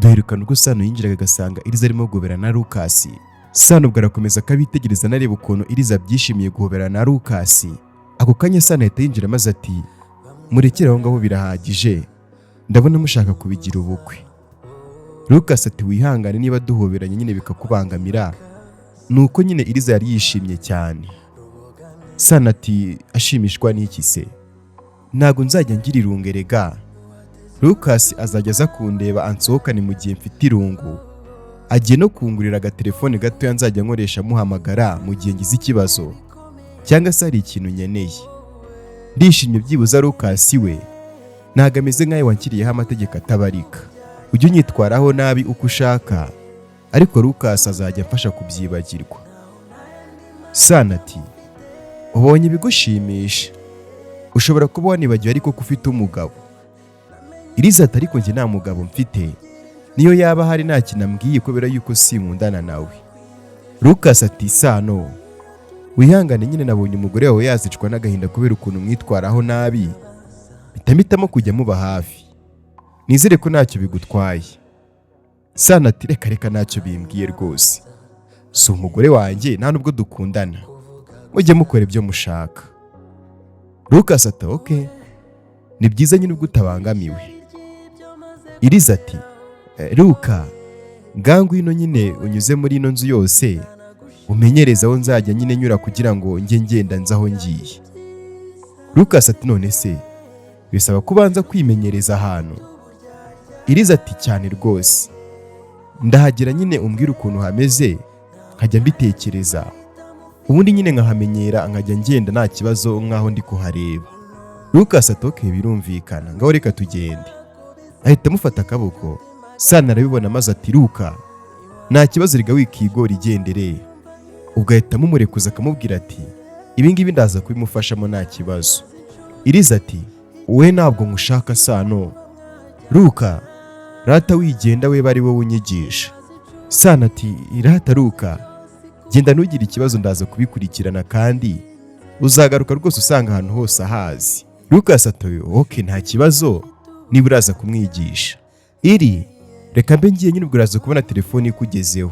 Duherukana ubwo Sano yinjiraga agasanga Iriza arimo guhoberana na Lucas. Sano ubwo arakomeza akabitegereza, anareba ukuntu Iriza byishimiye guhoberana na Lucas. Ako kanya Sano ahita yinjira maze ati: "Murekere aho ngaho, birahagije, ndabona mushaka kubigira ubukwe." Lucas ati: "Wihangane niba duhoberanye nyine bikakubangamira, nuko nyine Iriza yari yishimye cyane." Sano ati: "Ashimishwa n'iki se? Ntabwo nzajya ngira irungu erega. Lucas azajya aza kundeba ansohokane mu gihe mfite irungu. Agiye no kungurira agatelefone gatoya nzajya nkoresha muhamagara mu gihe ngize ikibazo cyangwa se hari ikintu nkeneye. Ndishimye byibuze Lucas we ntabwo ameze nk'ayo wanshyiriyeho amategeko atabarika. Ujye unyitwaraho nabi uko ushaka, ariko Lucas azajya amfasha kubyibagirwa." Sano ati: "Ubonye ibigushimisha, ushobora kuba wanibagiwe ariko ko ufite umugabo." Iriza ati: "Ariko njye nta mugabo mfite, niyo yaba ahari nta kintu ambwiye kubera yuko sinkundana nawe." Lucas ati: "Sano, wihangane nyine, nabonye umugore wawe yazicwa n'agahinda kubera ukuntu mwitwaraho nabi, mpita mpitamo kujya muba hafi. Nizere ko ntacyo bigutwaye." Sano ati: "Reka reka, ntacyo bimbwiye rwose, si umugore wanjye, nta nubwo dukundana, mujye mukora ibyo mushaka." Lucas ati: "Okay, ni byiza nyine ubwo utabangamiwe." Iriza ati: "Luka, ngwino nyine unyuze muri ino nzu yose umenyereze aho nzajya nyine nyura kugira ngo njye ngenda nzi aho ngiye." Lucas ati: "None se bisaba ko ubanza kwimenyereza ahantu?" Iriza ati: "Cyane rwose, ndahagera nyine umbwire ukuntu hameze, nkajya mbitekereza, ubundi nyine nkahamenyera, nkajya ngenda nta kibazo nk'aho ndi kuhareba." Lucas ati: "Okay, birumvikana, ngaho reka tugende." Ahita amufata akaboko. Sano arabibona maze ati: "Luka, nta kibazo riga, wikigora, igendere." Ubwo ahita amumurekuza, akamubwira ati: "Ibi ngibi ndaza kubimufashamo, nta kibazo." Iriza ati: "Wowe ntabwo nkushaka, Sano." "Luka, rata wigenda, we bari wowe unyigisha." Sano ati: "Irata Luka, genda, ntugire ikibazo, ndaza kubikurikirana kandi uzagaruka rwose usanga ahantu hose ahazi." Lucas ati: "Okay, nta kibazo niba uraza kumwigisha. Iri reka mbe ngiye nyine, ubwo uraza kubona telefone ikugezeho.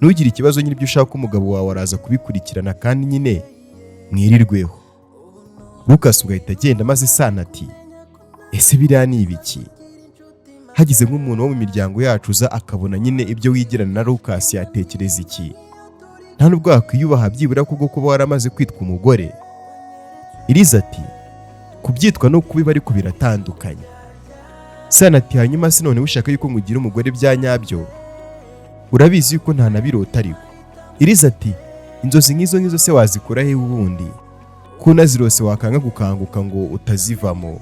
Ntugire ikibazo nyine, ibyo ushaka umugabo wawe araza kubikurikirana kandi nyine mwirirweho." Lucas ugahita agenda, maze Sano ati: "Ese biriya ni ibiki? Hagize nk'umuntu wo mu miryango yacu uza akabona nyine ibyo wigirana na Lucas yatekereza iki? Nta nubwo wakwiyubaha byibura kubwo kuba waramaze kwitwa umugore?" Iriza ati: "Kubyitwa no kubiba ariko biratandukanye." Sano ati: "Hanyuma se none ushaka yuko ngugira umugore bya nyabyo? Urabizi yuko ntanabirota ariko." Iriza ati: "Inzozi nk'izo ngizo se wazikura he ubundi, ko unazirose wakanga gukanguka ngo utazivamo?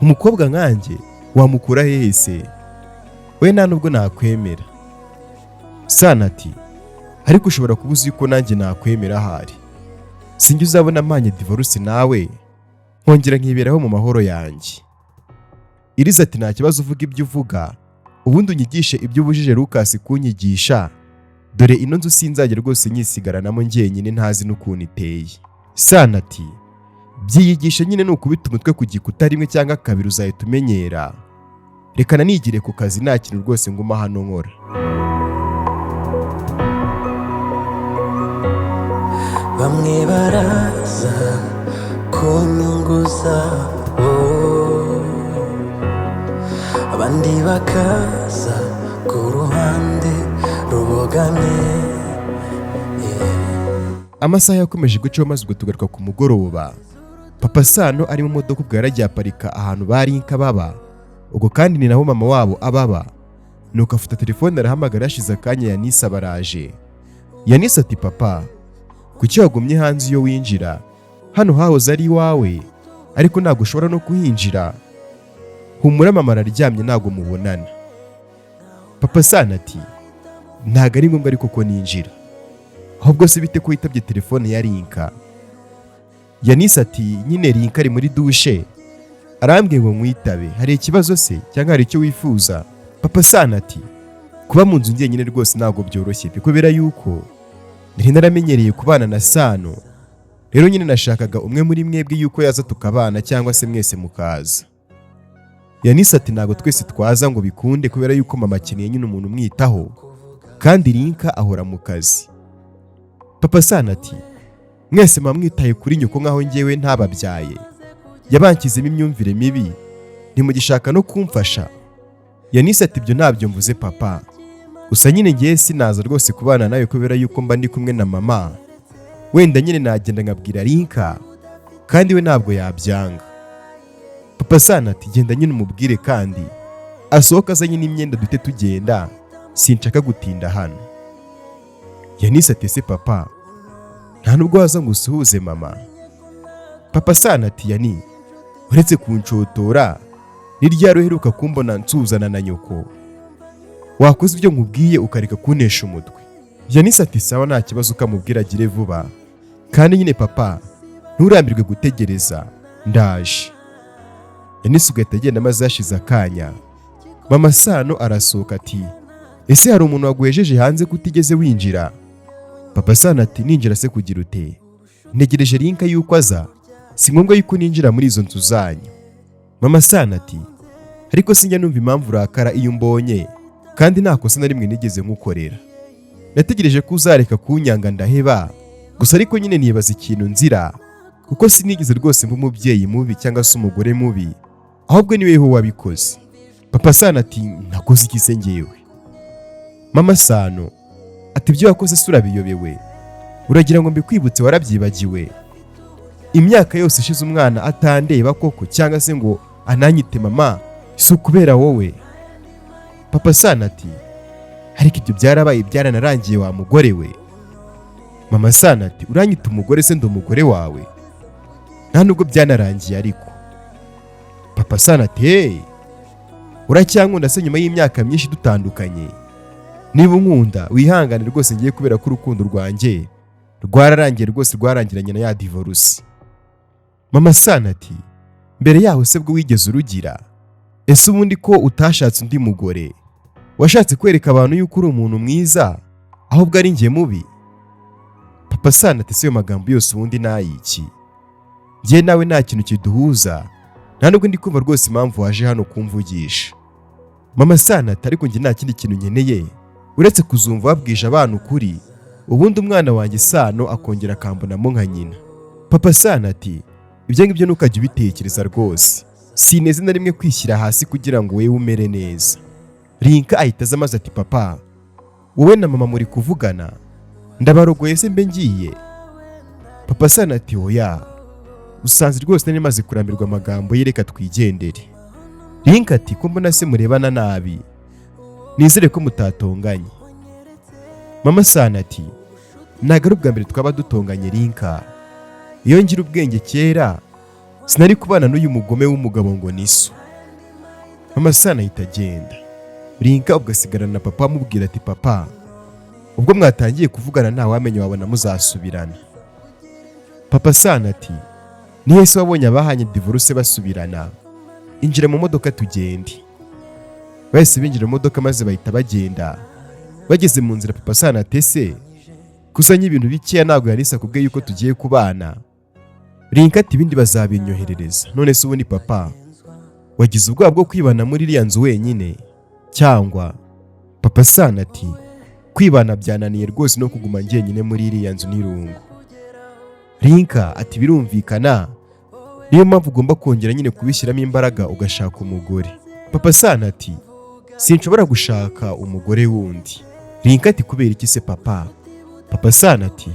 Umukobwa nkanjye wamukura hehe se? We nta nubwo nakwemera." Sano ati: "Ariko ushobora kuba uzi ko nanjye nakwemera ahari, sinjye uzabona mpanye divorce nawe nkongera nkiberaho mu mahoro yanjye." Iriza ati: "Nta kibazo, uvuga ibyo uvuga, ubundi unyigishe ibyo ubujije Lucas kunyigisha. Dore ino nzu sinzajya rwose nyisigaranamo njyenyine ntazi n'ukuntu iteye." Sano ati: "Byiyigishe nyine, ni ukubita umutwe ku gikuta rimwe cyangwa kabiri uzahita umenyera. Reka nanigire ku kazi, nta kintu rwose nguma hano nkora." Bamwe baraza ku nyungu zabo, abandi bakaza ku ruhande rubogamye. Amasaha yakomeje gucaho, maze ubwo tugaruka ku mugoroba. Papa Sano ari mu modoka, ubwo yaragiye aparika ahantu bari inka baba, ubwo kandi ni naho mama wabo ababa. Nuko afata telefone arahamagara. Hashize akanya Yanise baraje. Yanise ati: "Papa, kuki wagumye hanze iyo winjira? Hano hahoze ari iwawe, ariko ntabwo ushobora no kuhinjira." "Humura, mama araryamye, ntabwo mubonana." Papa Sano ati: "Ntabwo ari ngombwa ariko ko ninjira. Ahubwo se bite ko witabye telefone ya Rinka?" Yanise ati: "Nyine Rinka ari muri dushe, arambwiye ngo nkwitabe. Hari ikibazo se cyangwa hari icyo wifuza?" Papa Sano ati: "Kuba mu nzu njyenyine rwose ntabwo byoroshye pe, kubera yuko nari naramenyereye kubana na Sano. Rero nyine nashakaga umwe muri mwebwe yuko yaza tukabana, cyangwa se mwese mukaza." Yanise ati: "Ntabwo twese twaza ngo bikunde, kubera yuko mama akeneye nyine umuntu umwitaho, kandi Rinka ahora mu kazi." Papa Sano ati: "Mwese muba mwitaye kuri nyoko nk'aho ngewe ntababyaye. Yabankizemo imyumvire mibi, ntimugishaka no kumfasha." Yanise ati: "Ibyo ntabyo mvuze, papa. Gusa nyine ngewe sinaza rwose kubana nawe, kubera yuko mba ndi kumwe na mama. Wenda nyine nagenda nkabwira Rinka, kandi we ntabwo yabyanga." Papa Sano ati: "Genda nyine umubwire, kandi asohoka azanye n'imyenda duhite tugenda, sinshaka gutinda hano." Yanise ati: "Ese papa, nta nubwo waza ngo usuhuze mama?" Papa Sano ati: "Yani, uretse kunshotora, ni ryari uheruka kumbona nsuzana na nyoko? Wakoze ibyo nkubwiye ukareka kuntesha umutwe." Yanise ati: "Sawa, nta kibazo, ukamubwira agire vuba. Kandi nyine papa, nturambirwe gutegereza, ndaje." Yanise ugahita agenda, maze hashize akanya mama Sano arasohoka ati: "Ese hari umuntu waguhejeje hanze ko utigeze winjira?" Papa Sano ati: "Ninjira se kugira ute? Ntegereje Rinka yuko aza, si ngombwa yuko ninjira muri izo nzu zanyu." Mama Sano ati: "Ariko sinjya numva impamvu urakara iyo umbonye, kandi nta kosa na rimwe nigeze nkukorera. Nategereje ko uzareka kunyanga ndaheba. Gusa ariko nyine nibaza ikintu nzira, kuko sinigeze rwose mba umubyeyi mubi cyangwa se umugore mubi, ahubwo ni weho wabikoze." Papa Sano ati: "Nakoze iki se ngewe?" Mama Sano ati: "Ibyo wakoze se urabiyobewe? Uragira ngo mbikwibutse? Warabyibagiwe? Imyaka yose ishize umwana atandeba koko, cyangwa se ngo ananyite mama, si ukubera wowe?" Papa Sano ati: "Ariko ibyo byarabaye, byaranarangiye, wa mugore we." Mama Sano ati: "Uranyita umugore se? Ndi umugore wawe? Nta nubwo byanarangiye ariko." Papa Sano ati: "Hey, uracyankunda se nyuma y'imyaka myinshi dutandukanye? Niba unkunda wihangane rwose, ngiye kubera ko urukundo rwanjye rwararangiye rwose, rwarangiranye na ya divorce." Mama Sano ati: "Mbere yaho se bwo wigeze urugira? Ese ubundi ko utashatse undi mugore, washatse kwereka abantu yuko uri umuntu mwiza, ahubwo ari njye mubi?" Papa Sano ati: "Se ayo magambo yose ubundi nayiki? Njye nawe nta kintu kiduhuza, nta nubwo ndi kumva rwose impamvu waje hano kumvugisha." Mama Sano ati: "Ariko njye nta kindi kintu nkeneye uretse kuzumva wabwije abana ukuri, ubundi umwana wanjye Sano akongera akambonamo nka nyina." Papa Sano ati: "Ibyo ngibyo ntukajya ubitekereza rwose, sineze na rimwe kwishyira hasi kugira ngo wowe umere neza." Rinka ahita aza maze ati: "Papa, wowe na mama muri kuvugana, ndabarogoye se mbe ngiye?" Papa Sano ati: "Oya, usanze rwose nari maze kurambirwa amagambo ye, reka twigendere." Rinka ati: "Ko mbona se murebana nabi, nizere ko mutatonganye?" Mama Sano ati: "Ntabwo ari ubwa mbere twaba dutonganye, Rinka. Iyo ngira ubwenge kera sinari kubana n'uyu mugome w'umugabo ngo ni so." Mama Sano ahita agenda, Rinka ugasigarana na papa, amubwira ati: "Papa, ubwo mwatangiye kuvugana ntawamenya, wabona muzasubirana." Papa Sano ati: "Ni se wabonye abahanye divorce basubirana? Injira mu modoka tugende." Bahise binjira mu modoka maze bahita bagenda. Bageze mu nzira, Papa Sano ati: "Ese kuzanye ibintu bikeya, ntabwo Yanise akubwiye yuko tugiye kubana?" Rinka ati: "Ibindi bazabinyoherereza. None se ubundi papa, wagize ubwoba bwo kwibana muri iriya nzu wenyine cyangwa?" Papa Sano ati: "Kwibana byananiye rwose, no kuguma njyenyine muri iriya nzu n'irungu." Rinka ati: "Birumvikana, niyo mpamvu ugomba kongera nyine kubishyiramo imbaraga ugashaka umugore." Papa Sano ati: "Sinshobora gushaka umugore wundi." Rinka ati: "Kubera iki se, papa?" Papa Sano ati: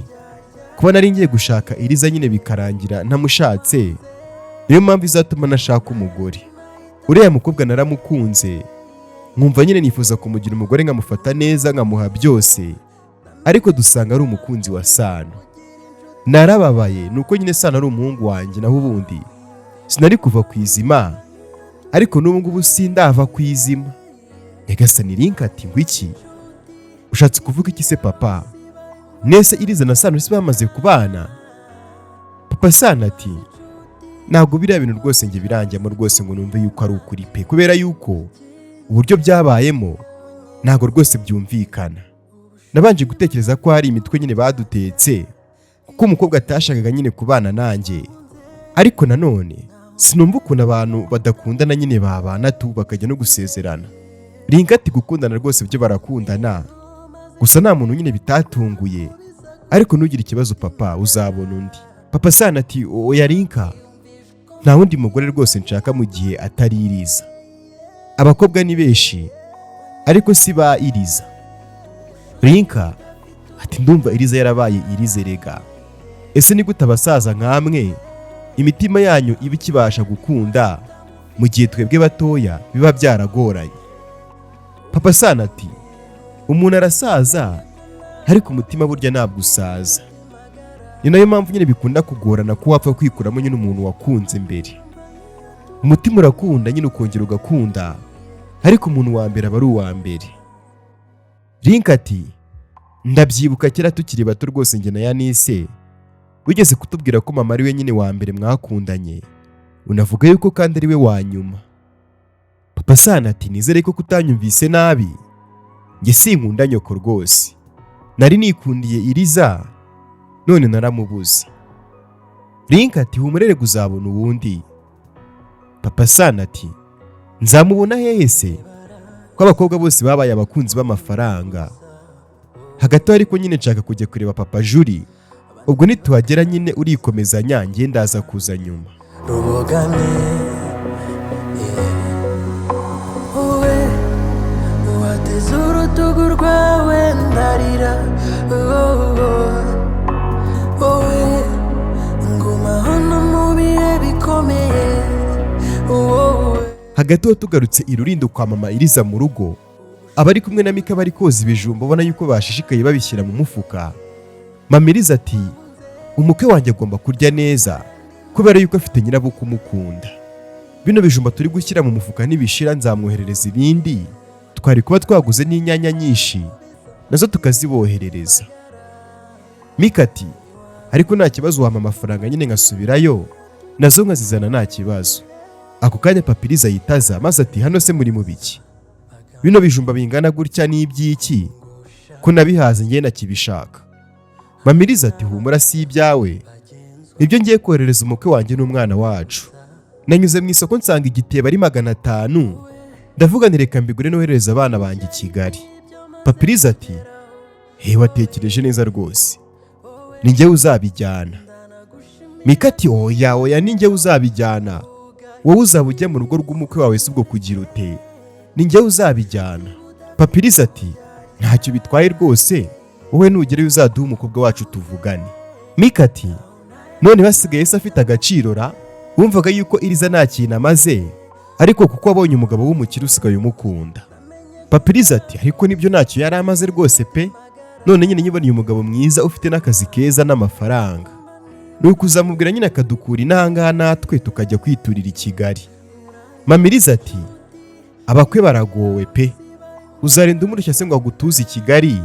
"Kuba nari ngiye gushaka Iriza nyine bikarangira ntamushatse, niyo mpamvu izatuma nashaka umugore. Uriya mukobwa naramukunze, nkumva nyine nifuza kumugira umugore, nkamufata neza, nkamuha byose, ariko dusanga ari umukunzi wa Sano. Narababaye, nuko nyine Sano ari umuhungu wanjye, naho ubundi sinari kuva ku izima, ariko n'ubu ngubu sindava ku izima." Nyagasani! Rinka ati: "Ngo iki? Ushatse kuvuga iki se, papa? Nese Iriza na Sano si bamaze kubana?" Papa Sano ati: "Ntabwo biriya bintu rwose njye biranjyamo rwose ngo numve yuko ari ukuri pe, kubera yuko uburyo byabayemo ntabwo rwose byumvikana. Nabanje gutekereza ko hari imitwe nyine badutetse, kuko umukobwa atashakaga nyine kubana nanjye, ariko nanone Sinumva ukuntu abantu badakundana nyine babana tu bakajya no gusezerana. Rinka ati: "Gukundana rwose byo barakundana, gusa nta muntu nyine bitatunguye, ariko ntugire ikibazo papa, uzabona undi." Papa Sana ati: "Oya Rinka, nta wundi mugore rwose nshaka mu gihe atari Iriza. Abakobwa ni benshi, ariko si ba Iriza." Rinka ati: "Ndumva Iriza yarabaye Irize rega. Ese ni gute abasaza nkamwe imitima yanyu iba ikibasha gukunda mu gihe twebwe batoya biba byaragoranye?" Papa Sana ati: "Umuntu arasaza, ariko umutima burya ntabwo usaza. Ni nayo mpamvu nyine bikunda kugorana ko wapfa kwikuramo nyine umuntu wakunze mbere. Umutima urakunda nyine, ukongera ugakunda, ariko umuntu wa mbere aba ari uwa mbere." Rinka ati: "Ndabyibuka kera tukiri bato rwose, njye na Yanise wigeze kutubwira ko mama ari we nyine wa mbere mwakundanye, unavuga yuko kandi ari we wa nyuma." Papa Sana ati: "Nizere ko kutanyumvise nabi. Njye sinkunda nyoko rwose, nari nikundiye Iriza none naramubuze." Rinka ati: "Humurere, uzabona uwundi." Papa Sana ati: "Nzamubona hehe se ko abakobwa bose babaye abakunzi b'amafaranga? Hagati aho ariko nyine nshaka kujya kureba papa Juri. Ubwo nituhagera nyine urikomezanya, njye ndaza kuza nyuma." Rubogamye, wowe wateze urutugu rwawe ndarira, wowe ngumaho no mu bihe bikomeye, wowe. Hagati aho tugarutse i Rurindo kwa mama Iriza mu rugo, abari kumwe na Mika bari koza ibijumba, ubona yuko bashishikaye babishyira mu mufuka. Mama Iriza ati: "Umukwe wanjye agomba kurya neza kubera yuko afite nyirabukwe umukunda. Bino bijumba turi gushyira mu mufuka nibishira nzamwoherereza ibindi. Twari kuba twaguze n'inyanya nyinshi nazo tukaziboherereza." Mika ati: "Ariko nta kibazo, wampa amafaranga nyine nkasubirayo nazo nkazizana, nta kibazo." Ako kanya Papiriza yitaza maze ati: "Hano se muri mu biki? Bino bijumba bingana gutya ni iby'iki ko nabihaze ngiye nakibishaka?" Mamiriza ati: "Humura, si ibyawe, nibyo ngiye koherereza umukwe wanjye n'umwana wacu. Nanyuze mu isoko nsanga igitebo ari 500, ndavuga nti reka mbigure noherereza abana banjye i Kigali." Papiriza ati: "He, watekereje neza rwose, ni njyewe uzabijyana." Mika ati: "Oya oya, ni njyewe uzabijyana. Wowe uzaba ujya mu rugo rw'umukwe wawe si ubwo kugira ute? Ni njyewe uzabijyana." Papiriza ati: "Ntacyo bitwaye rwose, wowe nugerayo uzaduhe umukobwa wacu tuvugane." Mika ati: "None basigaye se afite agaciro ra? Wumvaga yuko Iriza nta kintu amaze, ariko kuko wabonye umugabo w'umukire usigaye umukunda." Papiriza ati: "Ariko nibyo, ntacyo yari amaze rwose pe. None nyine nyiboneye umugabo mwiza ufite n'akazi keza n'amafaranga, ni ukuzamubwira nyine akadukura inahangaha natwe tukajya kwiturira i Kigali." Mamiriza ati: "Abakwe baragowe pe. Uzarinda umurushya se ngo agutuze i Kigali?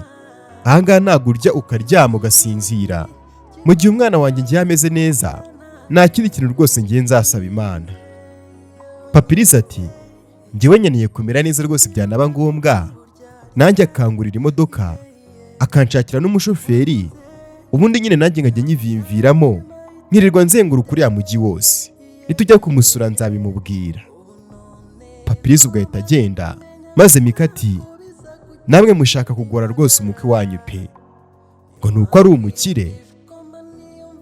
Ahangaha ntabwo urya ukaryama ugasinzira. Mu gihe umwana wanjye ngiye ameze neza, nta kindi kintu rwose ngiye nzasaba Imana." Papiriza ati: "Njyewe nkeneye kumera neza rwose, byanaba ngombwa nanjye akangurira imodoka, akanshakira n'umushoferi, ubundi nyine nanjye nkajya nyivimviramo nkirirwa nzenguruka uriya mujyi wose. Nitujya kumusura nzabimubwira." Papiriza ubwo ahita agenda, maze Mika ati: "Namwe mushaka kugora rwose umukwe wanyu pe, ngo ni uko ari umukire."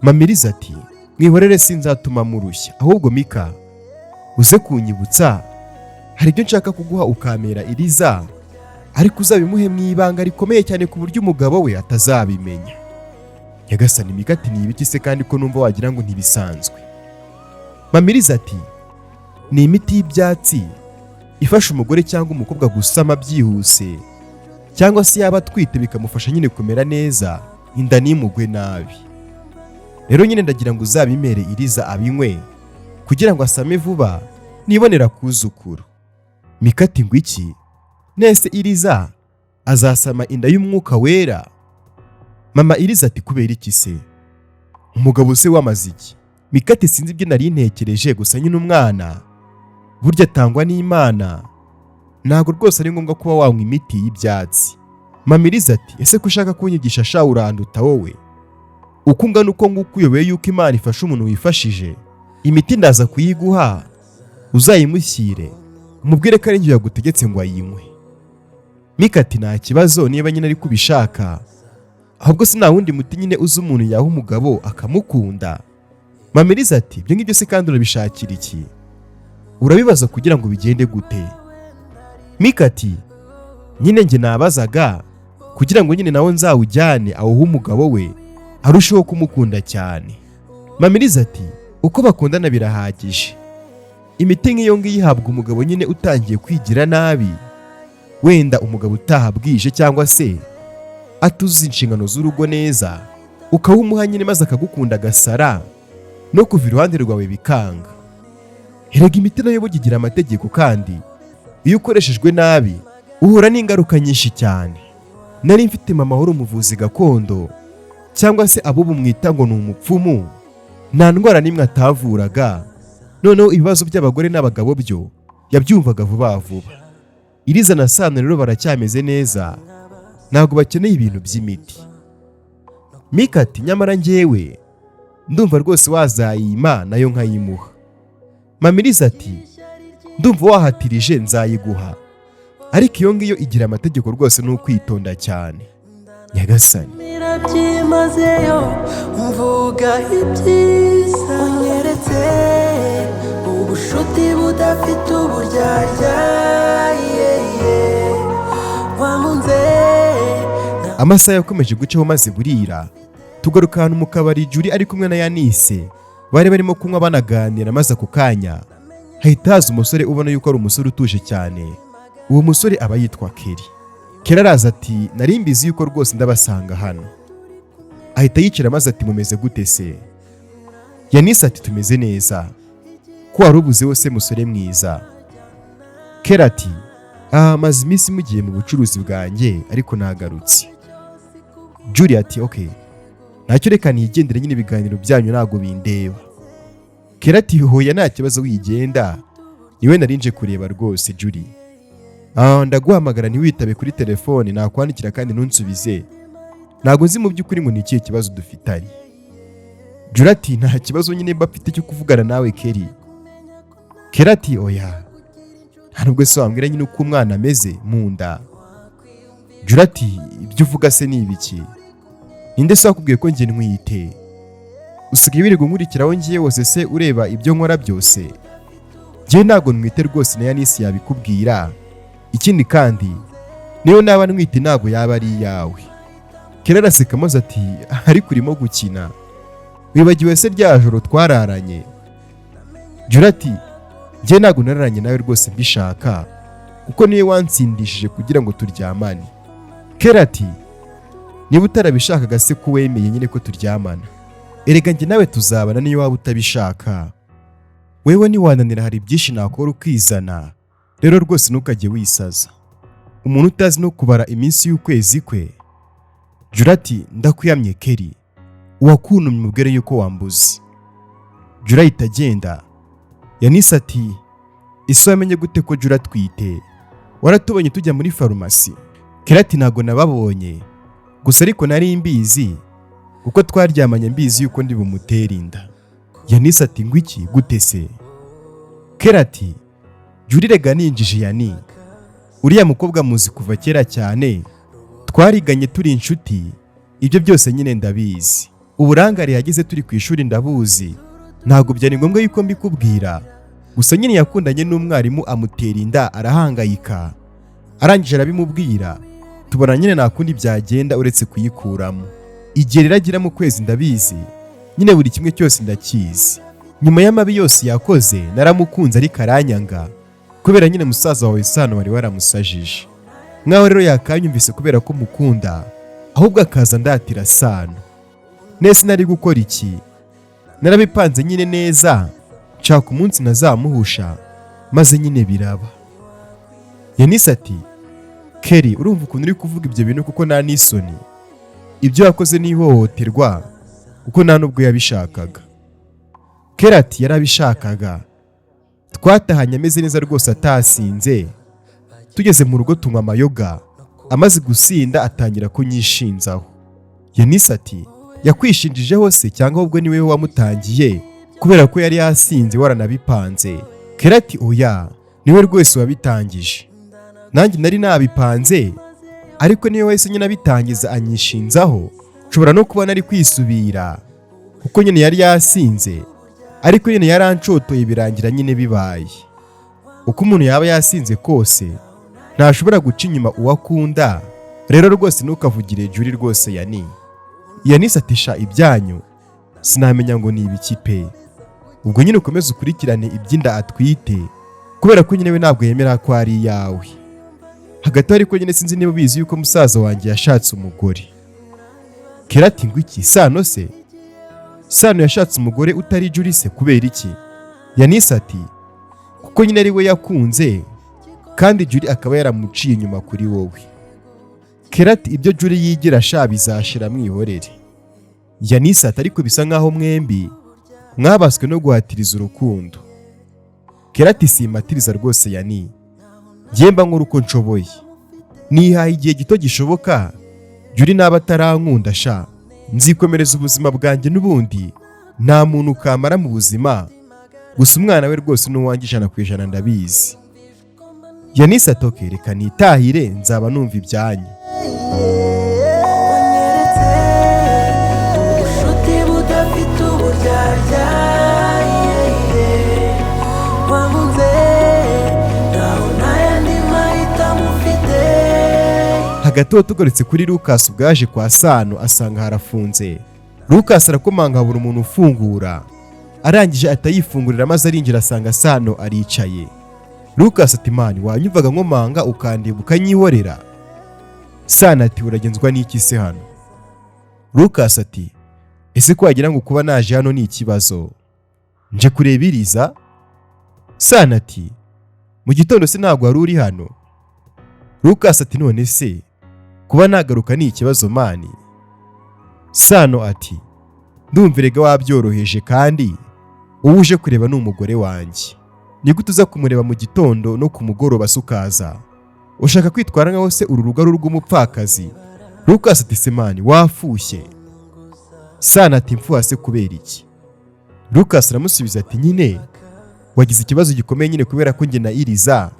Mamiriza ati: "Mwihorere, sinzatuma murushya. Ahubwo Mika, uze kunyibutsa, hari ibyo nshaka kuguha ukamera Iriza, ariko uzabimuhe mu ibanga rikomeye cyane ku buryo umugabo we atazabimenya." Nyagasani! Mika ati: "Ni ibiki se kandi ko numva wagira ngo ntibisanzwe?" Mamiriza ati: "Ni imiti y'ibyatsi ifasha umugore cyangwa umukobwa gusama byihuse, cyangwa se yaba atwite bikamufasha nyine kumera neza, inda ntimugwe nabi. Rero nyine ndagira ngo uzabimere Iriza abinywe kugira ngo asame vuba nibonera kuzukuru." Mika ati: "Ngo iki? Nese Iriza azasama inda y'umwuka wera?" Mama Iriza ati: "Kubera iki se? Umugabo se wamaze iki?" Mika ati: "Sinzi ibyo nari ntekereje, gusa nyine umwana burya atangwa n'Imana, ntabwo rwose ari ngombwa kuba wanywa imiti y'ibyatsi." Mamiriza ati: "Ese ko ushaka kunyigisha sha, uranduta wowe? Uko ungana uko nguko uyoboye yuko Imana ifasha umuntu wifashije?" Imiti ndaza kuyiguha, uzayimushyire, umubwire ko ari njye yagutegetse ngo ayinywe. Mika ati: "Nta kibazo niba nyine ari kubishaka. Ahubwo se nta wundi muti nyine uzi umuntu yaha umugabo akamukunda?" Mamiriza ati: "Ibyo ngibyo se kandi urabishakira iki? Urabibaza kugira ngo bigende gute?" Mika ati: "Nyine njye nabazaga kugira ngo nyine nawe nzawujyane awuhe umugabo we, arusheho kumukunda cyane." Mamiriza ati: "Uko bakundana birahagije. Imiti nk'iyo ngiyo ihabwa umugabo nyine utangiye kwigira nabi, wenda umugabo utaha bwije cyangwa se atuzi inshingano z'urugo neza, ukawumuha nyine maze akagukunda agasara, no kuva iruhande rwawe bikanga. Erega imiti nayo burya igira amategeko, kandi iyo ukoreshejwe nabi uhura n'ingaruka nyinshi cyane. Nari mfite mama wari umuvuzi gakondo, cyangwa se abubu mwita ngo ni umupfumu. Nta ndwara n'imwe atavuraga. Noneho ibibazo by'abagore n'abagabo byo yabyumvaga vuba vuba. Iriza na Sano rero baracyameze neza, ntabwo bakeneye ibintu by'imiti." Mika ati: "Nyamara njyewe ndumva rwose wazayima nayo nkayimuha." Mamiriza ati: "Ndumva wahatirije, nzayiguha, ariko iyo ngiyo igira amategeko rwose, ni ukwitonda cyane." Nyagasani! Byimazeyo mvuga ibyiza unyeretse, ubushuti budafite uburyarya, yeah. Wankunze. Amasaha yakomeje gucaho maze burira. Tugaruka ahantu mu kabari, Juri ari kumwe na Yanise, bari barimo kunywa banaganira, maze ako kanya hahita haza umusore ubona yuko ari umusore utuje cyane. Uwo musore aba yitwa Keri. Keri araza ati: "Nari mbizi yuko rwose ndabasanga hano." Ahita yicara maze ati: "Mumeze gute se?" Yanise ati: "Tumeze neza. Ko wari ubuze wose, musore mwiza?" Keri ati: "Ah, maze iminsi mugiye mu bucuruzi bwanjye, ariko nagarutse." Julie ati: "Ok, ntacyo, reka nigendere nyine, ibiganiro byanyu ntabwo bindeba." Kera ati: "Hoya, nta kibazo, wigenda, niwe narinje kureba rwose. Julie, ah, ndaguhamagara ntiwitabe kuri telefone, nakwandikira kandi ntunsubize. Ntabwo nzi mu by'ukuri ngo ni ikihe kibazo dufitanye." Julie ati: "Nta kibazo nyine mba mfite cyo kuvugana nawe, Keri." Keri ati: "Oya, nta nubwo se wambwira nyine uko umwana ameze mu nda?" Julie ati: "Ibyo uvuga se ni ibiki? Ninde se wakubwiye ko njye ntwite? Usigaye wirirwa unkurikira aho ngiye hose se, ureba ibyo nkora byose? Njyewe ntabwo ntwite rwose, na Yanisi yabikubwira. Ikindi kandi, niyo naba ntwite ntabwo yaba ari iyawe." Kera araseka maze ati: "Ariko urimo gukina, wibagiwe se rya joro twararanye?" Jura ati: "Njye ntabwo nararanye nawe rwose mbishaka, kuko niwe wansindishije kugira ngo turyamane." Kera ati: "Niba utarabishakaga se ko wemeye nyine ko turyamana? Erega njye nawe tuzabana niyo waba utabishaka. Wewe ntiwananira, hari byinshi nakora ukizana. Rero rwose ntukajye wisaza, umuntu utazi no kubara iminsi y'ukwezi kwe." Jura ati: "Ndakwiyamye Keri, uwakuntumye umubwire yuko wambuze." Jura ahita agenda. Yanise ati: "Ese wamenye gute ko Jura atwite? Waratubonye tujya muri farumasi?" Keri ati: "Ntabwo nababonye gusa, ariko nari mbizi kuko twaryamanye mbizi yuko ndi bumutere inda." Yanise ati: "Ngo iki? Gute se?" Keri ati: "Juri rega ninjije Yani. Uriya mukobwa muzi kuva kera cyane, twariganye turi inshuti, ibyo byose nyine ndabizi. Uburangare yagize turi ku ishuri ndabuzi, ntabwo byari ngombwa yuko mbikubwira. Gusa nyine yakundanye n'umwarimu amutera inda, arahangayika, arangije arabimubwira, tubona nyine nta kundi byagenda uretse kuyikuramo. Igihe rero agira mu kwezi ndabizi nyine, buri kimwe cyose ndakizi. Nyuma y'amabi yose yakoze naramukunze, ariko aranyanga kubera nyine musaza wawe Sano wari waramusajije. Nkaho rero yakanyumvise kubera ko mukunda, ahubwo akaza ndatira Sano. Nese nari gukora iki? Narabipanze nyine neza, nshaka umunsi nazamuhusha, maze nyine biraba." Yanise ati: "Keri, urumva ukuntu uri kuvuga ibyo bintu kuko nta n'isoni? Ibyo yakoze ni ihohoterwa, kuko nta n'ubwo yabishakaga." Keri ati: "Yarabishakaga. Twatahanye ameze neza rwose, atasinze. Tugeze mu rugo tunywa amayoga, amaze gusinda atangira kunyishinzaho." Yanise ati: "Yakwishinjijeho se, cyangwa ahubwo ni wowe wamutangiye?" Kubera ko yari yasinze, waranabipanze. Kera ati: "Oya, niwe rwose wabitangije, nanjye nari nabipanze, ariko niwe wahise nyine abitangiza anyishinzaho. Nshobora no kuba nari kwisubira kuko nyine yari yasinze, ariko nyine yaranshotoye, birangira nyine bibaye." Uko umuntu yaba yasinze kose, ntashobora guca inyuma uwo akunda. Rero rwose ntukavugire Juri rwose. Yani atisha ibyanyu sinamenya ngo ni ibiki pe. Ubwo nyine ukomeze ukurikirane iby'inda atwite, kubera ko nyine we ntabwo yemera ko ari iyawe. Hagati aho ariko nyine sinzi niba ubizi yuko musaza wanjye yashatse umugore. Kera ati: "Ngo iki? Sano se? Sano yashatse umugore utari Juri se? Kubera iki?" Yanise ati: "Kuko nyine ari we yakunze, kandi Juri akaba yaramuciye inyuma kuri wowe." Kera ati: "Ibyo Juri yigira sha bizashira, mwihorere." Yanise ati: "Ariko bisa nkaho mwembi mwabaswe no guhatiriza urukundo." Kera ati: "Simpatiriza rwose Yani, njye mba nkora uko nshoboye, nihaye igihe gito gishoboka. Juri naba atarankunda sha, nzikomereza ubuzima bwanjye, n'ubundi nta muntu kamara mu buzima. Gusa umwana we rwose ni uwanjye 100%, ndabizi." Yanise ati: "Okay, reka nitahire, nzaba numva ibyanyu." Wanyeretse ubushuti budafite uburyarya, wankunze ntaho n'ayandi mahitamo ufite. Hagati aho tugarutse kuri Lucas, ubwaje kwa Sano asanga harafunze. Lucas arakomanga, habura umuntu ufungura. Arangije ahita yifungurira maze arinjira, asanga Sano aricaye. Lucas ati: "Man, wanyumvaga nkomanga ukandeba ukanyihorera." Sano ati: "Uragenzwa n'iki se hano?" Lucas ati: "Ese ko wagira ngo kuba naje hano ni ikibazo? Nje kureba Iriza." Sano ati: "Mu gitondo se ntabwo wari uri hano?" Lucas ati: "None se kuba nagaruka ni ikibazo, man?" Sano ati: "Ndumva erega wabyoroheje, kandi uwo uje kureba ni umugore wanjye. Ni gute uza kumureba mu gitondo no ku mugoroba se ukaza ushaka kwitwara nkaho se uru rugo ari urw'umupfakazi?" Lucas ati: "Se man, wafushye." Sano ati: "Mfuha se kubera iki?" Lucas aramusubiza ati: "Nyine wagize ikibazo gikomeye nyine, kubera ko njye na Iriza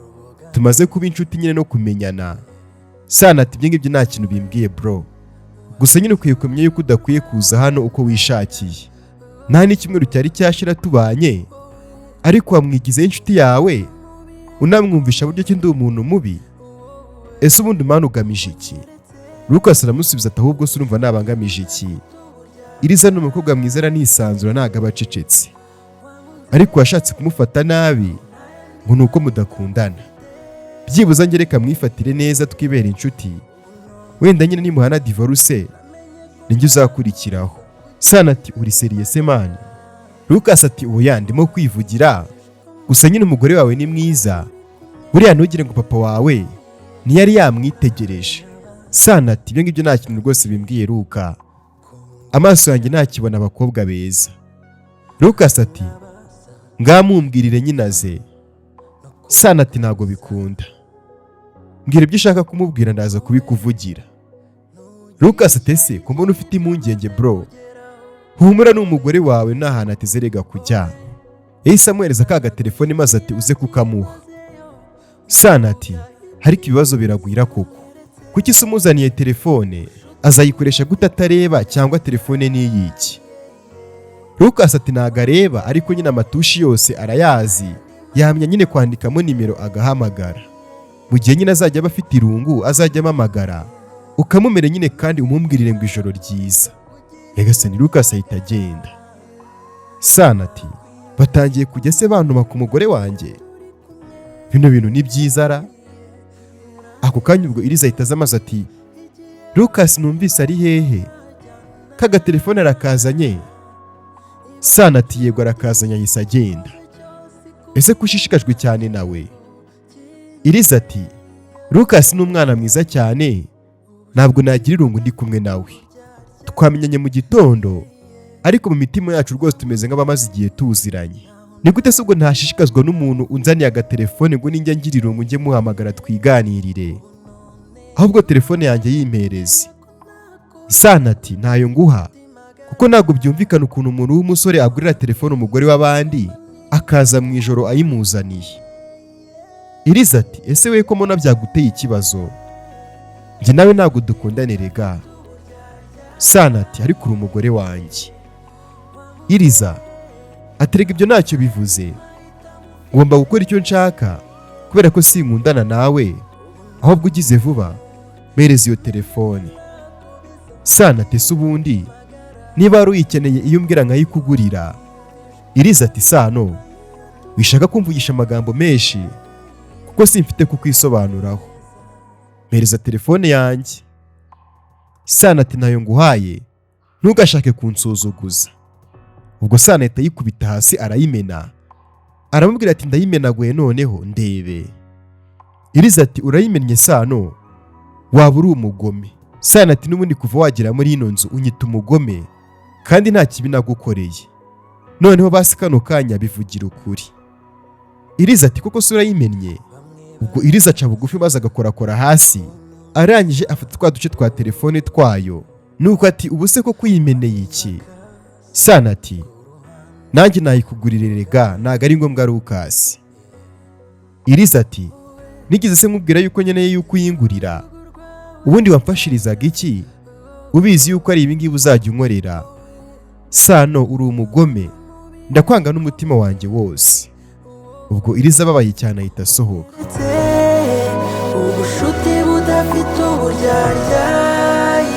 tumaze kuba inshuti nyine no kumenyana." Sano ati: "Ibyo ngibyo nta kintu bimbwiye, bro. Gusa nyine ukwiye kumenya yuko udakwiye kuza hano uko wishakiye. Nta n'icyumweru cyari cyashira tubanye, ariko wamwigizeho inshuti yawe, unamwumvisha buryo ki ndi umuntu mubi. Ese ubundi, man, ugamije iki?" Lucas aramusubiza ati: "Ahubwo se urumva nabangamije iki? Iriza ni umukobwa mwiza, aranisanzura, ntabwo aba acecetse, ariko washatse kumufata nabi ngo ni uko mudakundana. Byibuze njye reka mwifatire neza, twibere inshuti. Wenda nyine nimuhana divorce ninjye uzakurikiraho." Sana ati: "Uri sérieux se, man?" Lucas ati: "Oya, ndimo kwivugira. Gusa nyine umugore wawe ni mwiza, buriya ntugire ngo papa wawe ntiyari yamwitegereje." Sana ati: "Ibyo ngibyo nta kintu rwose bimbwiye, Luka. Amaso yanjye ntakibona abakobwa beza." Lucas ati: "Ngamumbwirire nyinaze." Sana ati: "Ntabwo bikunda. Mbwira ibyo ushaka kumubwira, ndaza kubikuvugira." Lucas ati: "Ese ko mbona ufite impungenge, bro? Humura, ni umugore wawe, nta hantu ateze rega kujya." Yahise amuhereza ka gatelefone maze ati: "Uze kukamuha." Sana ati: "Ariko ibibazo biragwira koko. Kuki se umuzaniye telefone? Azayikoresha gute atareba? Cyangwa telefone ni iyiki?" Lucas ati: "Ntago areba, ariko nyine amatushi yose arayazi, yamenya nyine kwandikamo nimero agahamagara. Mu gihe nyine azajya aba afite irungu, azajya amamagara ukamumere nyine, kandi umumbwirire ngo ijoro ryiza." Nyagasani, Lucas ahita agenda. Sana ati: "Batangiye kujya se bantuma ku mugore wanjye? Bino bintu ni byiza ra." Ako kanya ubwo Iriza ahita aza amaze ati: "Lucas numvise ari hehe? Kagatelefone arakazanye?" Sana ati: "Yego, arakazanye, ahise agenda. Ese ko ushishikajwe cyane nawe?" Iriza ati: "Lucas ni umwana mwiza cyane, ntabwo nagira irungu ndi kumwe nawe. Twamenyanye mu gitondo, ariko mu mitima yacu rwose tumeze nk'abamaze igihe tuziranye. Ni gute se ubwo ntashishikazwa n'umuntu unzaniye agatelefone ngo ninjya ngira irungu njye muhamagara twiganirire? Ahubwo telefone yanjye yimpereze." Sana ati: "Ntayo nguha, kuko Kuko ntabwo byumvikana ukuntu umuntu w'umusore agurira telefone umugore w'abandi, akaza mu ijoro ayimuzaniye. Iriza ati: "Ese we ko mbona byaguteye ikibazo? Njye nawe ntabwo dukundane rega." Sano ati: "Ariko uri umugore wanjye." Iriza ati: "Rega ibyo ntacyo bivuze, ngomba gukora icyo nshaka kubera ko sinkundana nawe. Ahubwo ugize vuba, mpereza iyo telefone." Sano ati: "Se ubundi niba wari uyikeneye, iyo umbwira nkayikugurira?" Iriza ati: "Sano, wishaka kumvugisha amagambo menshi kuko simfite kukwisobanuraho. Mpereza telefone yanjye." Sano ati: "Ntayo nguhaye, ntugashake kunsuzuguza." Ubwo Sano ahita yikubita hasi arayimena, aramubwira ati: "Ndayimenaguye, noneho ndebe." Iriza ati: "Urayimennye Sano, waba uri umugome." Sano ati: "N'ubundi kuva wagera muri ino nzu unyita umugome kandi nta kibi nagukoreye. Noneho basi kano kanya bivugira ukuri." Iriza ati: "Koko se urayimennye?" Ubwo Iriza aca bugufi maze agakorakora hasi, arangije afata twa duce twa telefone twayo, nuko ati: "Ubu se koko uyimeneye iki?" Sano ati: "Nanjye nayikugurira rega, ntabwo ari ngombwa Rukasi." Iriza ati: "Nigeze se nkubwira yuko nkeneye yuko uyingurira? Ubundi wamfashirizaga iki ubizi yuko ari ibingibi uzajya unkorera? Sano, uri umugome, ndakwanga n'umutima wanjye wose." Ubwo Iriza ababaye cyane ahita asohoka. Ubushuti budafite uburyarya,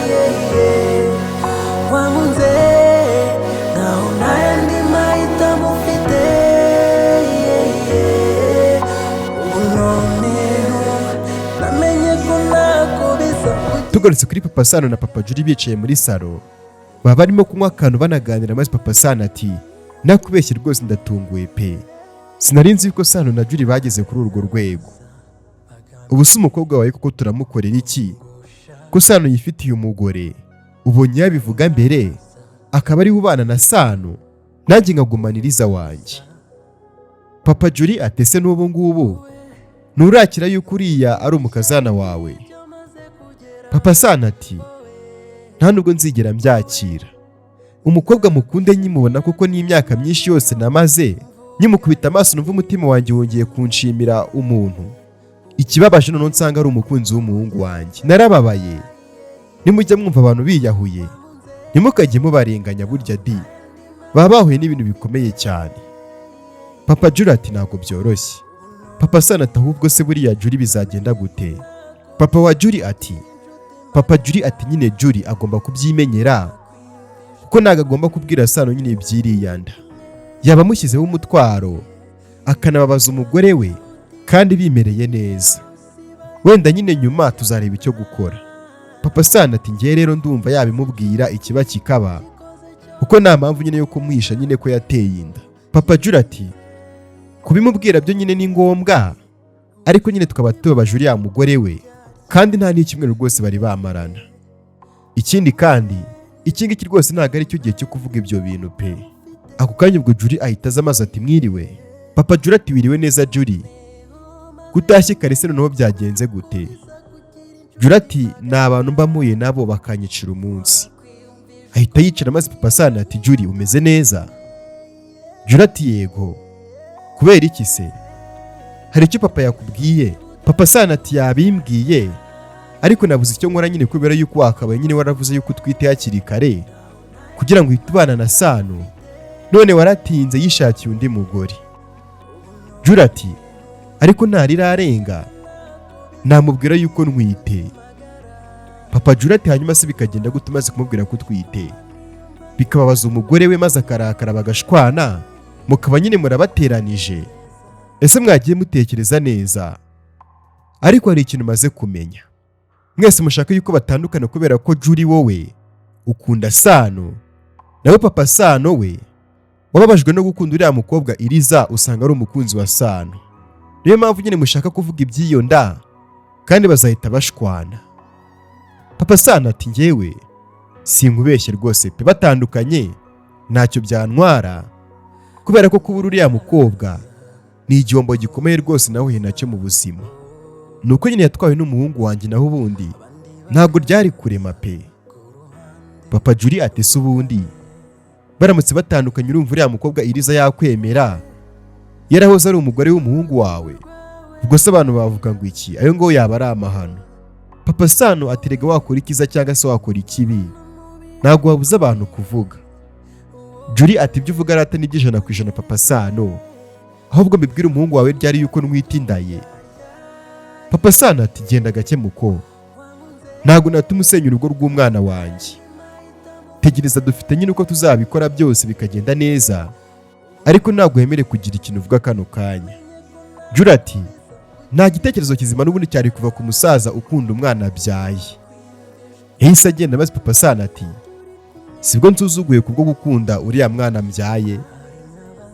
yeah. Wankunze nkaho nta yandi mahitamo ufite, yeah. Ubu noneho namenye ko ntako bisa. Tugarutse kuri Papa Sano na Papa Juri bicaye muri salo, baba barimo kunywa akantu banaganira, maze Papa Sano ati: "Nakubeshye rwose, ndatunguwe pe. Sinari nzi yuko Sano na Juri bageze kuri urwo rwego. Ubu se umukobwa wawe koko turamukorera iki, ko Sano yifitiye umugore? Ubonye yabivuga mbere akaba ariwe ubana na Sano, nanjye nkagumana Iriza wanjye." Papa Juri ati: "Ese n'ubu ngubu nturakira yuko uriya ari umukazana wawe?" Papa Sano ati: "Nta nubwo nzigera mbyakira. Umukobwa mukunde nkimubona, kuko n'imyaka myinshi yose namaze nkimukubita amaso numva umutima wanjye wongeye kunshimira umuntu. Ikibabaje noneho nsanga ari umukunzi w'umuhungu wanjye. Narababaye. Nimujya mwumva abantu biyahuye, ntimukajye mubarenganya. Burya di baba bahuye n'ibintu bikomeye cyane." Papa Juri ati: "Ntabwo byoroshye." Papa Sano ati: "Ahubwo se buriya Juri bizagenda gute?" Papa wa Juri ati, Papa Juri ati: "Nyine Juri agomba kubyimenyera, kuko ntabwo agomba kubwira Sano nyine iby'iriya nda. Yaba amushyizeho umutwaro, akanababaza umugore we kandi bimereye neza. Wenda nyine nyuma tuzareba icyo gukora." Papa Sano ati: "Ngewe rero ndumva yabimubwira ikiba kikaba, kuko nta mpamvu nyine yo kumwisha nyine ko yateye inda." Papa Juri ati: "Kubimubwira byo nyine ni ngombwa, ariko nyine tukaba tubabaje uriya mugore we kandi nta n'icyumweru rwose bari bamarana. Ikindi kandi, iki ngiki rwose ntabwo ari cyo gihe cyo kuvuga ibyo bintu pe." Ako kanya ubwo Juri ahita aza amazi ati: "Mwiriwe." Papa Juri ati: "Wiriwe neza Juri, kutashye kare se noneho byagenze gute?" Juri ati: "Ni abantu mba mpuye nabo bakanyicira umunsi." Ahita yicara, maze Papa Sano ati: "Juri, umeze neza?" Juri ati: "Yego." "Kubera iki se? Hari icyo papa yakubwiye?" Papa Sano ati: "Yabimbwiye, ariko nabuze icyo nkora nyine, kubera yuko wakabaye nyine waravuze yuko utwite hakiri kare kugira ngo uhite ubana na Sano, none waratinze yishakiye undi mugore." Juri ati: "Ariko ntarirarenga namubwira yuko ntwite." Papa Juri ati: "Hanyuma se bikagenda gute umaze kumubwira ko utwite, bikababaza umugore we maze akarakara bagashwana, mukaba nyine murabateranije? Ese mwagiye mutekereza neza? Ariko hari ikintu maze kumenya: mwese mushaka yuko batandukana kubera ko Juri wowe ukunda Sano, nawe Papa Sano we wababajwe no gukunda uriya mukobwa Iriza usanga ari umukunzi wa Sano. Niyo mpamvu nyine mushaka kuvuga iby'iyo nda, kandi bazahita bashwana." Papa Sano ati: "Njyewe sinkubeshye rwose pe, batandukanye ntacyo byantwara, kubera ko kubura uriya mukobwa ni igihombo gikomeye rwose nahuye nacyo mu buzima. Ni uko nyine yatwawe n'umuhungu wanjye, naho ubundi ntabwo ryari kurema pe." Papa Juri ati: "Se ubundi Baramutse batandukanye, urumva uriya mukobwa Iriza yakwemera yarahoze ari umugore w'umuhungu wawe? Ubwo se abantu bavuga ngo iki? Ayo ngo yaba ari amahano. Papa Sano ati: "Rega wakora ikiza cyangwa se wakora ikibi, ntabwo wabuza abantu kuvuga." Juri ati: "Ibyo uvuga rata ni 100%, Papa Sano. Ahubwo mbibwire umuhungu wawe ryari yuko nwita indaye?" Papa Sano ati: "Genda gake muko, ntabwo natuma usenya urugo rw'umwana wanjye. Tegereza, dufite nyine uko tuzabikora byose bikagenda neza, ariko ntabwo wemerewe kugira ikintu uvuga kano kanya." Juri ati: "Nta gitekerezo kizima n'ubundi cyari kuva ku musaza ukunda umwana abyaye." Yahise agenda, maze Papa Sano ati: "Sibwo nsuzuguye kubwo gukunda uriya mwana mbyaye,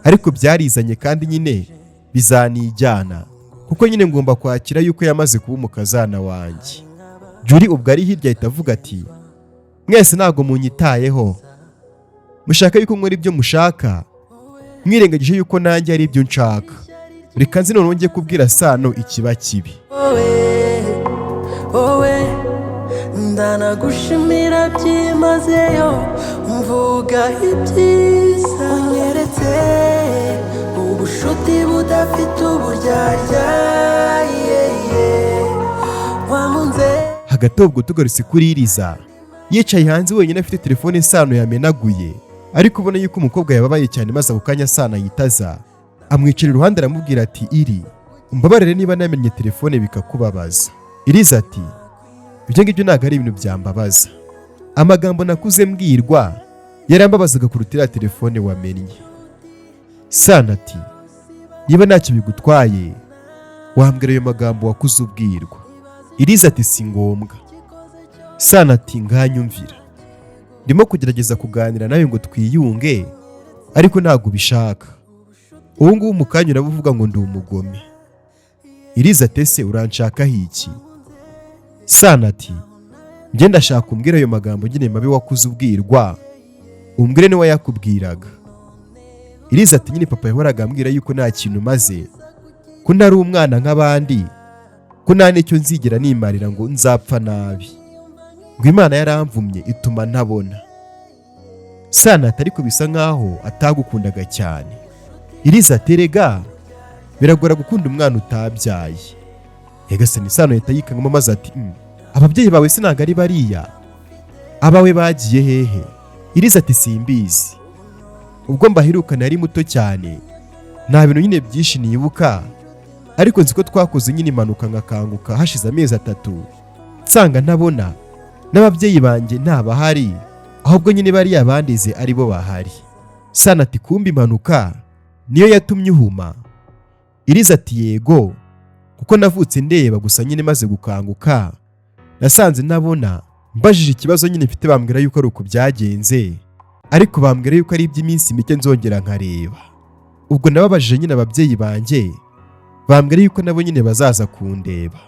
ariko byarizanye kandi nyine bizanijyana, kuko nyine ngomba kwakira yuko yamaze kuba umukazana wanjye." Juri ubwo ari hirya ahita avuga ati: "Mwese ntabwo munyitayeho, mushaka yuko nkora ibyo mushaka, mwirengagije yuko nanjye ari ibyo nshaka. Reka nzi noneho njye kubwira Sano ikiba kibi." Wowe, wowe, ndanagushimira byimazeyo, mvuga ibyiza unyeretse, ubushuti budafite uburyarya, yeah. Wankunze. Hagati ubwo tugarutse kuri Iriza, yicaye hanze wenyine afite telefone Sano yamenaguye, ariko ubona yuko umukobwa yababaye cyane. Maze ako kanya Sano yitaza amwicara iruhande, aramubwira ati: "Iri, umbabarire niba namenye telefone bikakubabaza." Iriza ati: "Ibyo ngibyo ntabwo ari ibintu byambabaza. Amagambo nakuze mbwirwa yarambabazaga kuruta iriya telefone wamennye." Sano ati: "Niba ntacyo bigutwaye, wambwira ayo magambo wakuze ubwirwa?" Iriza ati: "Si ngombwa." Sano ati: "Nganyumvira, ndimo kugerageza kuganira nawe ngo twiyunge, ariko ntabwo ubishaka. Ubu ngubu mu kanya uraba uvuga ngo ndi umugome." Iriza ati: "Ese uranshakaho iki?" Sano ati: "Njye ndashaka umbwire ayo magambo nyine mabi wakuze ubwirwa, umbwire niwe yakubwiraga." Iriza ati: "Nyine papa yahoraga ambwira yuko nta kintu maze, ko ntari umwana nk'abandi, ko nta n'icyo nzigera nimarira, ngo nzapfa nabi, ngo Imana yaramvumye ituma ntabona." Sano ati: "Ariko bisa nkaho atagukundaga cyane." Iriza ati: "Erega biragora gukunda umwana utabyaye." Nyagasani, Sano ahita yikangamo maze ati: Ababyeyi bawe se ntabwo ari bariya? Abawe bagiye hehe?" Iriza ati: "Simbizi, ubwo mbaheruka nari muto cyane, nta bintu nyine byinshi nibuka, ariko nzi ko twakoze nyine impanuka nkakanguka hashize amezi 3, nsanga ntabona, n'ababyeyi banjye ntabahari, ahubwo nyine bariya bandize ari bo bahari." Sano ati: "Kumbe impanuka niyo yatumye uhuma?" Iriza ati: "Yego, kuko navutse ndeba gusa, nyine maze gukanguka nasanze ntabona. Mbajije ikibazo nyine mfite, bambwira yuko ari uku byagenze, ariko bambwira yuko ari iby'iminsi mike nzongera nkareba. Ubwo nababajije nyine ababyeyi banjye, bambwira yuko nabo nyine bazaza kundeba.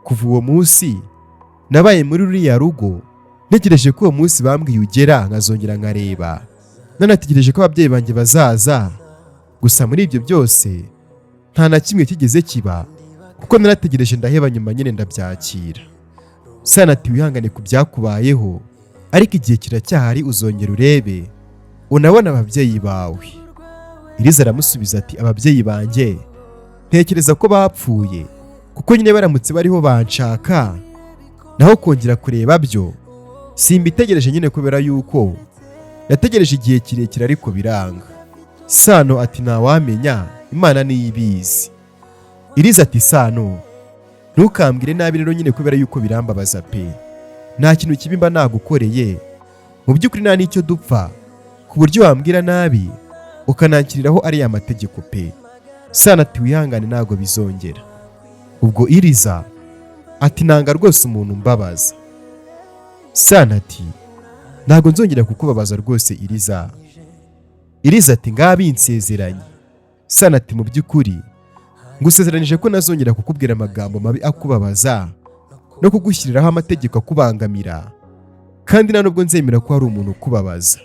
Kuva uwo munsi nabaye muri ruriya rugo ntegereje ko uwo munsi bambwiye ugera nkazongera nkareba, nanategereje ko ababyeyi banjye bazaza. Gusa muri ibyo byose nta na kimwe kigeze kiba, kuko narategereje ndaheba, nyuma nyine ndabyakira." Sano ati: "Wihangane ku byakubayeho, ariko igihe kiracyahari, uzongera urebe unabona ababyeyi bawe." Iriza aramusubiza ati: "Ababyeyi banjye ntekereza ko bapfuye, kuko nyine baramutse bariho banshaka. Naho kongera kureba byo simbitegereje nyine, kubera yuko nategereje igihe kirekire ariko biranga." Sano ati: "Ntawamenya, Imana niyo ibizi." Iriza ati: "Sano, ntukambwire nabi rero nyine, kubera yuko birambabaza pe. Nta kintu kibi mba nagukoreye mu by'ukuri, nta n'icyo dupfa ku buryo wambwira nabi ukananshyiriraho ariya mategeko pe." Sano ati: "Wihangane, ntabwo bizongera." Ubwo Iriza ati: "Nanga rwose umuntu umbabaza." Sano ati: "Ntabwo nzongera kukubabaza rwose, Iriza." Iriza ati: "Ngabinsezeranye." Sano ati: "Mu by'ukuri ngusezeranyije ko nazongera kukubwira amagambo mabi akubabaza no kugushyiriraho amategeko akubangamira, kandi nta nubwo nzemera ko hari umuntu ukubabaza.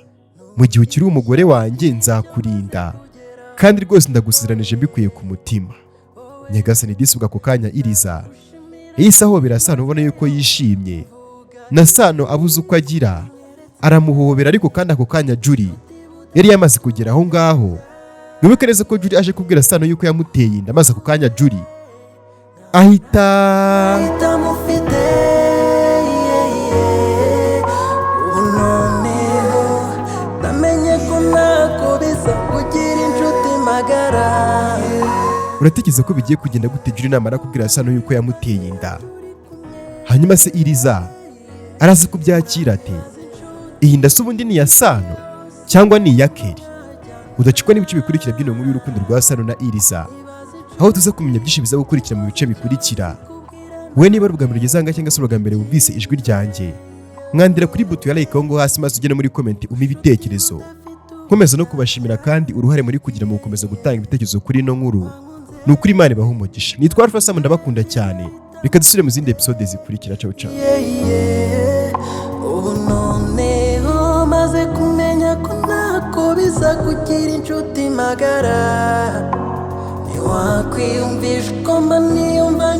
Mu gihe ukiri umugore wanjye nzakurinda, kandi rwose ndagusezeranije mbikuye ku mutima." Nyagasani disi, ubwo ako kanya Iriza yahise ahobera Sano, ubona yuko yishimye, na Sano abuze uko agira aramuhobera. Ariko kandi ako kanya Juri Yari yamaze kugera aho ngaho. Mwibuke neza ko Julie aje kubwira Sano yuko yamuteye inda, maze ako kanya Julie ahita ahita mufite, yeah, yeah. Ubu noneho namenye ko ntako bisa kugira inshuti magara. Uratekereza ko bigiye kugenda gute Julie namara kubwira Sano yuko yamuteye inda? Hanyuma se Iriza araza kubyakira ate? Iyi nda se ubundi ni iya Sano cyangwa ni iya Keri? Udacikwa n'ibice bikurikira by'ino nkuru y'urukundo rwa Sano na Iriza, aho tuza kumenya byinshi biza gukurikira mu bice bikurikira. Wowe niba ari ubwa mbere ugeze aha ngaha cyangwa se ubwa mbere wumvise ijwi ryanjye, mwandira kuri buto ya like aho ngaho hasi, maze ujye no muri comment umpe ibitekerezo. Nkomeza no kubashimira kandi uruhare muri kugira mu gukomeza gutanga ibitekerezo kuri ino nkuru. Ni ukuri, Imana ibaha umugisha. Nitwa Alpha Sam, ndabakunda cyane. Reka dusubire mu zindi episode zikurikira. Ciao ciao. Yeah. Ubu noneho maze kumenya ko ntako bisa kugira inshuti magara. Ntiwakwiyumvisha uko mba niyumva.